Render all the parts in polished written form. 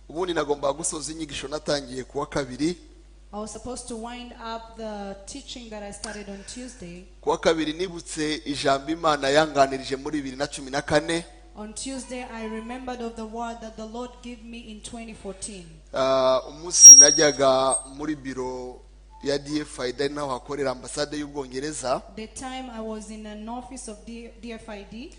Ubundi nagomba gusoza inyigisho natangiye kuwa kabiri. I was supposed to wind up the teaching that I started on Tuesday. Kuwa kabiri nibutse ijambo Imana yanganirije muri 2014. On Tuesday, I remembered of the word that the Lord gave me in 2014. Umunsi najyaga muri biro ya DFID, ari naho hakorera ambasade y'Ubwongereza. The time I was in an office of DFID.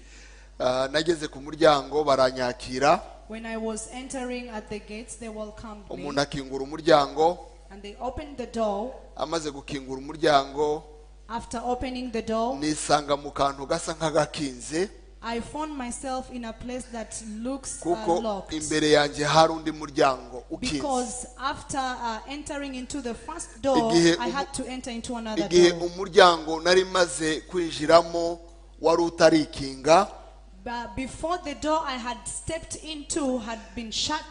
Nageze ku muryango baranyakira. When I was entering at the gates, they welcomed me. Umuntu akingura umuryango. And they opened the door. Amaze gukingura umuryango, After opening the door, nisanga mu kantu gasa nk'agakinze. I found myself in a place that looks Kuko locked. imbere yanjye hari undi muryango ukinze. Because after entering into the first door, I had to enter into another Igihe door. umuryango nari maze kwinjiramo wari utarikinga. But before the door I had stepped into had been shut,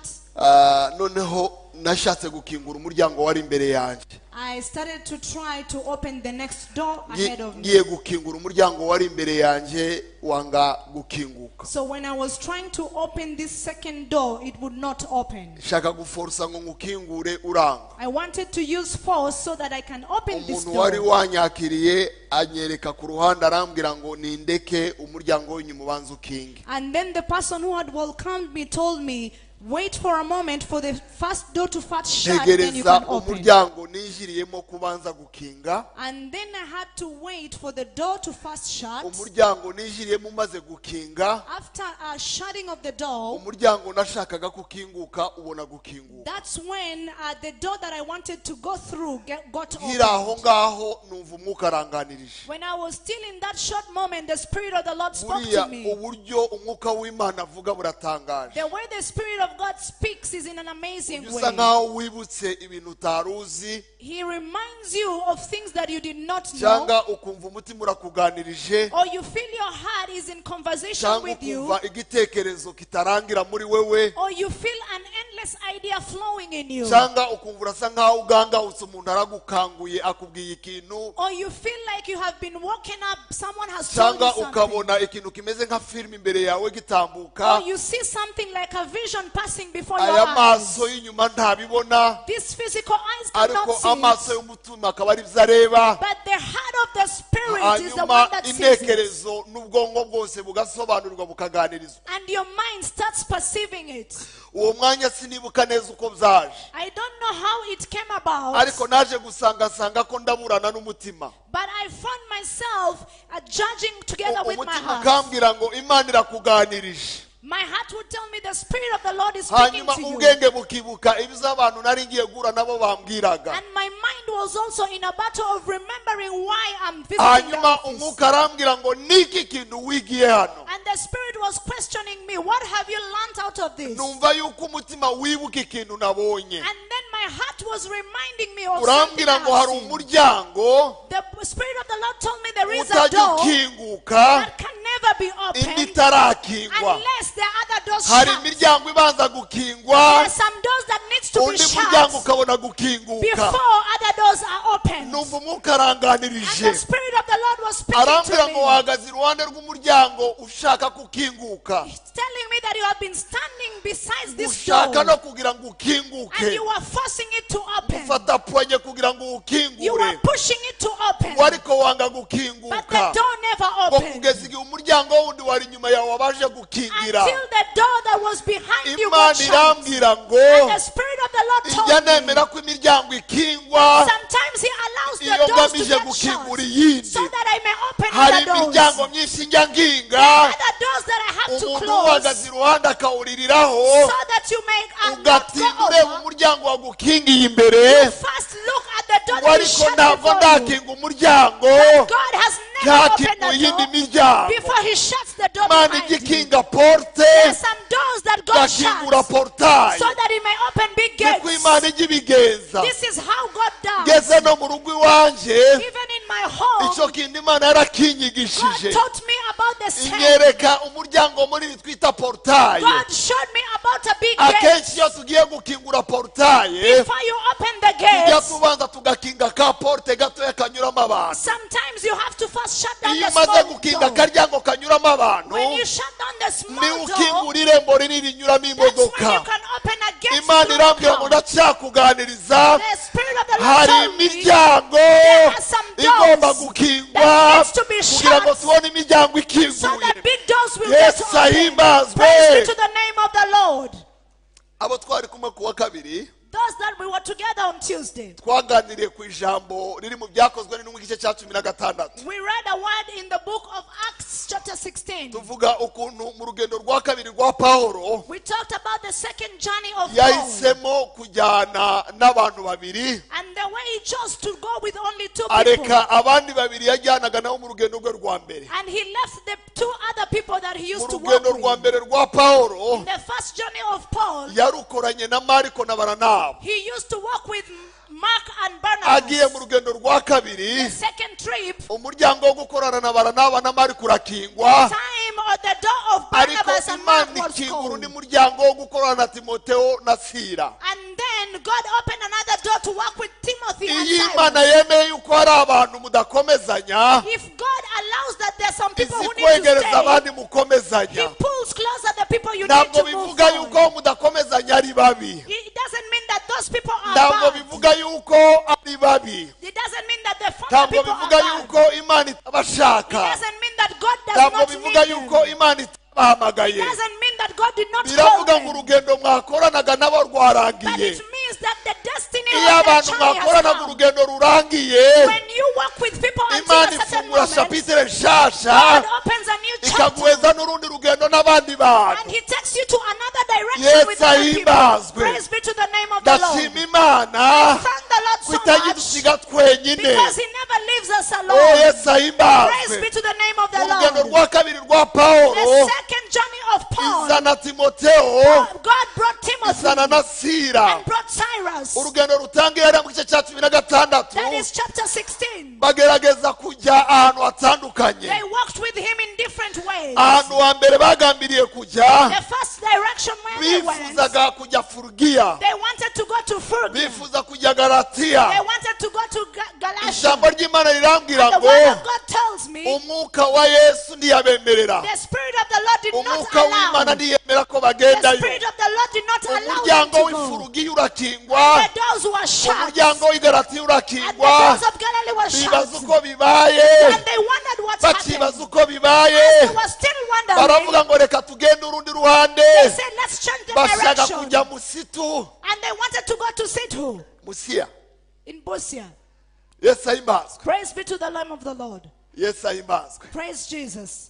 Noneho nashatse gukingura umuryango wari imbere yanjye. I started to try to open the next door ahead of me. Ngiye gukingura umuryango wari imbere yanjye wanga gukinguka. So when I was trying to open this second door, it would not open. Nshaka guforsa ngo ngukingure uranga. I wanted to use force so that I can open this Umuntu wari door. wanyakiriye anyereka ku ruhande arambwira ngo nindeke umuryango w'inyuma ubanze ukinge. And then the person who had welcomed me told me, wait for a moment for the first door to first shut, then you Ntegereza can open. umuryango ninjiriyemo kubanza gukinga. And then I had to wait for the door to first shut. Umuryango ninjiriyemo umaze gukinga. After shutting of the door, Umuryango nashakaga kukinguka ubona gukinguka. that's when the door that I wanted to go through got Nkiri aho opened. ngaho numva umwuka aranganirije. When I was still in that short moment, the Spirit of the Lord spoke Buriya to me. uburyo umwuka w'Imana avuga buratangaje. The way the Spirit of God speaks is in an amazing Usa way. nkaho wibutse ibintu utari uzi. He reminds you of things that you did not know. Cyangwa ukumva umutima urakuganirije. Or you feel your heart is in conversation Cyangwa with you. ukumva igitekerezo kitarangira muri wewe. Or you feel an endless idea flowing in you. Cyangwa ukumva urasa nkaho ugangahutse umuntu aragukanguye akubwiye ikintu. Or you feel like you have been woken up, someone has told Cyangwa you something. ukabona ikintu kimeze nka filime imbere yawe gitambuka. Or you see something like a vision passing before your Aya eyes. maso y'inyuma ntabibona. These physical eyes cannot Ariko see amaso it. y'umutima akaba ari byo areba. But the heart of the Spirit is the Hanyuma one that sees it. intekerezo n'ubwonko bwose bugasobanurirwa bukaganirizwa. And your mind starts perceiving it. Uwo mwanya sinibuka neza uko byaje. I don't know how it came about. Ariko naje gusanga nsanga ko ndaburana n'umutima. But I found myself judging together with my Umutima heart. ukambwira ngo Imana irakuganirije. My heart would tell me the Spirit of the Lord is speaking Hanyuma to you. ubwenge bukibuka ibyo abantu nari ngiye guhura nabo bambwiraga. And my mind was also in a battle of remembering why I'm visiting the Hanyuma office. umwuka arambwira ngo niki kintu wigiye hano. And the Spirit was questioning me, what have you learned out of this? Numva yuko umutima wibuka ikintu nabonye. And then my heart was reminding me of something Urambwira I ngo have hari seen. umuryango The Spirit of the Lord told me there is a utajya door ukinguka that can never be indi opened itarakingwa. unless there are other doors Hari shut. imiryango ibanza gukingwa, There are some doors that needs to be undi muryango shut ukabona gukinguka. before other doors are opened. Numva umwuka And aranganirije. the Spirit of the Lord was speaking Arambwira to ngo me. wahagaze iruhande rw'umuryango ushaka kukinguka. He's telling me that you have been standing besides this Ushaka door no kugira ngo ukinguke. and you are forcing it to open. Ufata poignée kugira ngo You ukingure. are pushing it to open. Ngo ariko wanga But the gukinguka. door never Ngo opened. kugeza igihe umuryango wundi wari inyuma yawe wabashe gukingira. Until the door that was behind you Imana got shut. irambwira ngo And the Spirit of the Lord ijya told me. nemera ko imiryango ikingwa Sometimes He allows the iyo doors to ngamije get gukingura shut iyindi. so that I may open Hari other doors. imiryango myinshi njya nginga Other doors that I have to umuntu close uhagaze iruhande akawuririraho so that you may not ugatinda go ureba over. umuryango wagukingiye imbere You first look at the door ngo that is ariko shut ntabwo before you. ndakinga umuryango But God has never opened ntakinguye the iyindi door miryango. before He shuts the door Imana behind ijya you. ikinga porte There are some doors that God igakingura shuts portaye so that He may open big niko gates. Imana ijya ibigenza. This is how God does. Ngeze no mu rugo iwanjye Even in my home, icyo kintu Imana God yarakinyigishije. taught me about the same. Inyereka umuryango munini twita portaye. God showed me about a big gate. Akenshi iyo tugiye gukingura portaye Before you open the gate, Tujya gates, tubanza tugakinga ka porte gatoya kanyuramo abantu. Sometimes you have to first shut down Iyo the umaze small gukinga door. akaryango kanyuramo abantu, When you shut down the ni small door, ukingura irembo rinini rinyuramo that's when you imodoka. can open a gate Imana through irambwira the ngo car. ndacyakuganiriza, The Spirit of the Lord hari told me imiryango there are some igomba doors gukingwa that needs to be kugira ngo shut tubone imiryango so ikinguye. that big doors will Yesu get open. ahimbazwe. Praise be to the name of the Lord. Abo twari kumwe ku wa kabiri, Those that we were together on Tuesday, twaganiriye ku ijambo riri mu byakozwe n'intumwa igice cya 16. we read a word in the book of Acts chapter 16. Tuvuga ukuntu mu rugendo rwa kabiri rwa Pawulo We talked about the second journey of Paul yahisemo kujyana n'abantu babiri, and the way he chose to go with only two people. areka abandi babiri yajyanaga nabo mu rugendo rwe rwa mbere. And he left the two other people that he Mu used to work rugendo rwa with. mbere rwa Pawulo The first journey of Paul, yarukoranye na Mariko na Baranaba. he used to work with Mark and Agiye mu Barnabas. rugendo rwa kabiri, The second trip, umuryango wo gukorana na Baranaba na Mariko urakingwa, time or the door of ariko Barnabas and Mark Imana was ikingura called. undi muryango wo gukorana na Timoteo na Sila. And then God opened another door to work with Timothy and Iyo Imana Silas. yemeye yuko hari abantu mudakomezanya, If God allows that there's some people izi who need to kwegereza stay, abandi He mukomezanya. pulls closer the people you need Ntabwo to move bivuga yuko forward. mudakomezanya ari babi. It doesn't mean that those people are Ntabwo bad. bivuga yuko ari babi. It doesn't mean that the former Ntabwo people are bivuga bad. yuko Imana It itabashaka. doesn't mean that God does Ntabwo not bivuga need yuko them. Imana itabahamagaye. It doesn't mean that God did not call Biravuga ngo them. urugendo mwakoranaga nabo But rwarangiye. it means that the destiny Iyo of the abantu journey has mwakoranaga come. urugendo rurangiye, When you work with people until Imana a certain ifungura moment, chapitre nshasha, God opens a new chapter ikaguheza n'urundi rugendo n'abandi bantu. and He takes you to another direction Yesu with other people. ahimbazwe. Praise be to the name of the Lord. Ndashima Imana Thank the Lord ko so itajya much idusiga twenyine. because He never leaves us Oh, alone. Yesu Praise ahimbazwe. be to the name of the Urugendo Lord. rwa kabiri rwa Pawulo The second journey of Paul, izana Timoteo, God brought Timothy izana na Sila. and brought Cyrus. Urugendo rutangiye hariya mu gice cya 16, That is chapter 16. bagerageza kujya ahantu hatandukanye. They walked with him in different ways. Ahantu hambere bagambiriye kujya, The first direction where they went, bifuzaga kujya Furugiya, they wanted to go to Phrygia. bifuza kujya Galatiya. They wanted to go to Galatia. Ijambo ry'Imana rirambwira The ngo word of God tells me umwuka wa Yesu ntiyabemerera, the Spirit of the Lord did not umwuka w'Imana allow. ntiyemera ko The bagendayo. Spirit of the Lord did not allow them Umuryango to go. w'Ifurugiya urakingwa, The doors were shut. umuryango w'Igalatiya And the urakingwa. doors of Galilee were Bibaza shut. uko bibaye, And they wondered what bakibaza happened. uko bibaye, They were still wondering. baravuga ngo reka tugende urundi ruhande. They said, let's change the Bashaka direction. kujya Musitu, And they wanted to go to Situ Musiya. in Busia. Yesu ahimbazwe. Praise be to the Lamb of the Lord. Yesu ahimbazwe. Praise Jesus.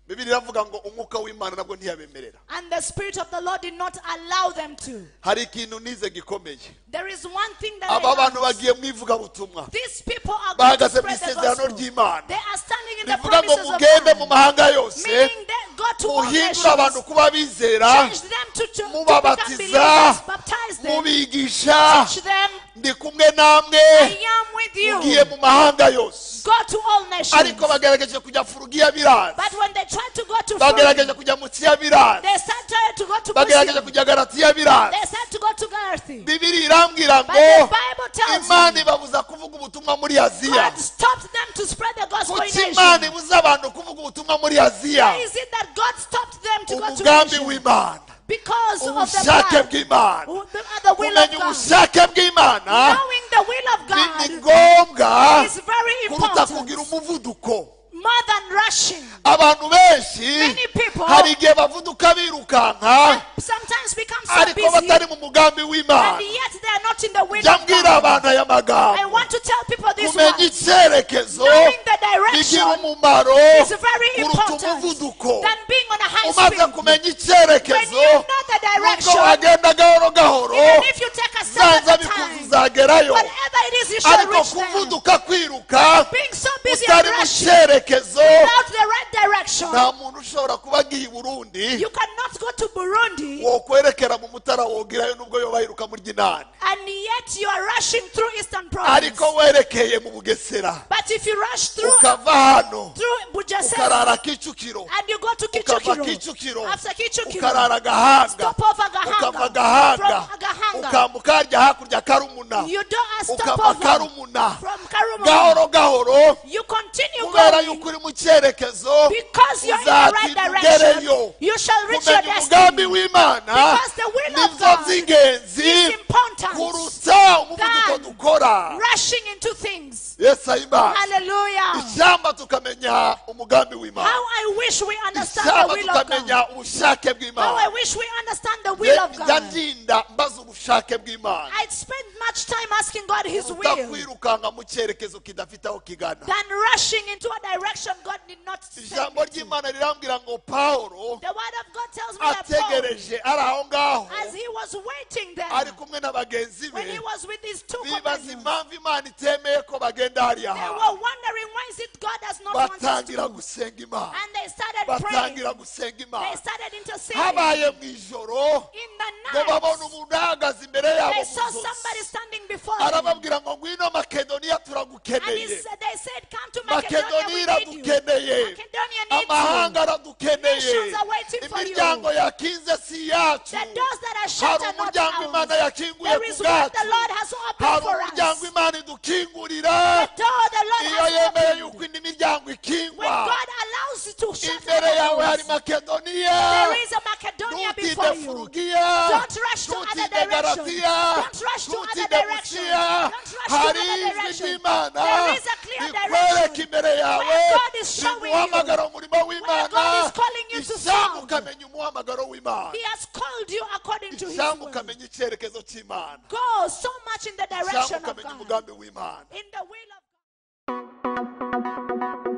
Bibiliya iravuga ngo umwuka w'Imana nabwo ntiyabemerera. And the Spirit of the Lord did not allow them to. Hari ikintu nize gikomeye. There is one thing that I Aba bantu learned. bagiye mu ivugabutumwa, These people are going to bahagaze mu spread the isezerano gospel. ry'Imana They are standing in the rivuga ngo promises of mugende mu God. mahanga yose, Meaning that go to all muhindure abantu nations. kuba abizera, Change them to become mubabatiza, believers. Baptize them. mubigisha, Teach them. ndi kumwe namwe, I am with mugiye you. mu mahanga yose. Go to all nations. Ariko bagerageje kujya Furugiya biranze, But when they tried to go to bagerageje Phrygia, kujya Musiya biranze, they started to go to bagerageje Busia. kujya Galatiya biranze. They started to go to Galatia. Bibiliya irambwira But ngo the Bible tells Imana me ibabuza kuvuga ubutumwa muri Aziya. God stopped them to spread the gospel in Kuki Imana Asia. ibuza abantu kuvuga ubutumwa muri Aziya? Why is it that God stopped them to go to Umugambi Asia? w'Imana, Because of the ubushake plan, bw'Imana. the will of Kumenya God. ubushake bw'Imana Knowing the will of ni God ngombwa is very kuruta important. kugira umuvuduko. More than rushing. Abantu benshi Many people hari igihe bavuduka birukanka, sometimes become so ariko busy batari mu mugambi w'Imana. and yet they are not in the will Jya of mbwira God. abantu aya I magambo, want to tell people this kumenya one. icyerekezo Knowing the bigira direction umumaro is very kuruta important umuvuduko. than being on a high Umaze speed. kumenya icyerekezo, When you know the nubwo direction, wagenda gahoro gahoro, even if you take a step zanza at a bikunze time, uzagerayo. whatever it is, you shall Ariko reach there. kuvuduka kwiruka Being so busy and utari mu rushing cyerekezo, without the right direction, nta muntu ushobora kuba agiye i Burundi you cannot go to Burundi wokwerekera mu Mutara wogerayo nubwo yoba yiruka muri Ginani, and yet you are rushing through Eastern Province. ariko werekeye mu Bugesera, But if you rush through ukava hano through Bugesera ukarara Kicukiro, and you go to ukava Kichukiro, Kicukiro after Kichukiro, ukarara Gahanga, stop over ukava Gahanga, Gahanga from Gahanga, Gahanga. Ukambuka harya hakurya Karumuna. You do a Ukava stopover Karumuna from Karumuna. Gahoro gahoro. You continue Kubera going. yuko uri mu cyerekezo Because you're in the right uzatinda direction, ugereyo. you shall reach your Kumenya umugambi destiny. w'Imana Because the will of nibyo God by'ingenzi is important kuruta umuvuduko than dukora. rushing into things. Yesu ahimbaze. Hallelujah. Ishyamba tukamenya umugambi w'Imana. How I wish we understand the Ishyamba will of God. tukamenya ubushake How bw'Imana. I wish we understand the will of Njya God. ndinda mbaza ubushake bw'Imana I spend much time asking God His kuruta will kwirukanka mu cyerekezo kidafite aho kigana. than rushing into a direction God did not send Ijambo me to. ry'Imana rirambwira ngo Pawulo The word of God tells me that Paul, ategereje ari aho ngaho as he was waiting there, ari kumwe na bagenzi when be he was with his two bibaza companions, impamvu Imana itemeye ko bagenda hariya they hantu. were wondering why is it God does not want us to Batangira go. gusenga Imana. And they started praying. Batangira gusenga They Imana. started interceding. Habaye mu ijoro In the ngo babone night, umuntu ahagaze imbere yabo they mu saw nzozi. somebody standing before them. Arababwira ngo ngwino Makedoniya And he turagukeneye. said, they said, come to Macedonia, Makedoniya we need you. iradukeneye. Macedonia needs Amahanga you. aradukeneye. Nations are waiting for you. Imiryango yakinze si iyacu. The doors that are shut Hari are not umuryango Imana ours. yakinguye There ku is one the bwacu. Lord has opened Hari for umuryango us. Imana idukingurira. The door the Lord Iyo has yemeye opened. yuko indi miryango When ikingwa. God allows you to shut Imbere other yawe hari doors, Makedoniya. there is a Macedonia Ntutinde before you. Furugiya. Don't rush to other Ntutinde directions. Galatiya. Don't rush to other Ntutinde directions. Musiya. Don't rush to Hari other ijwi directions. ry'Imana There is a clear rikwereka direction imbere yawe where God is showing you. riguhamagara umurimo w'Imana. God is calling you to Ishyamba serve. ukamenya umuhamagaro w'Imana. He has called you according to His Ishyamba will. ukamenya icyerekezo cy'Imana. Go so much in the Ishyamba direction of ukamenya God. umugambi w'Imana. In the will of God.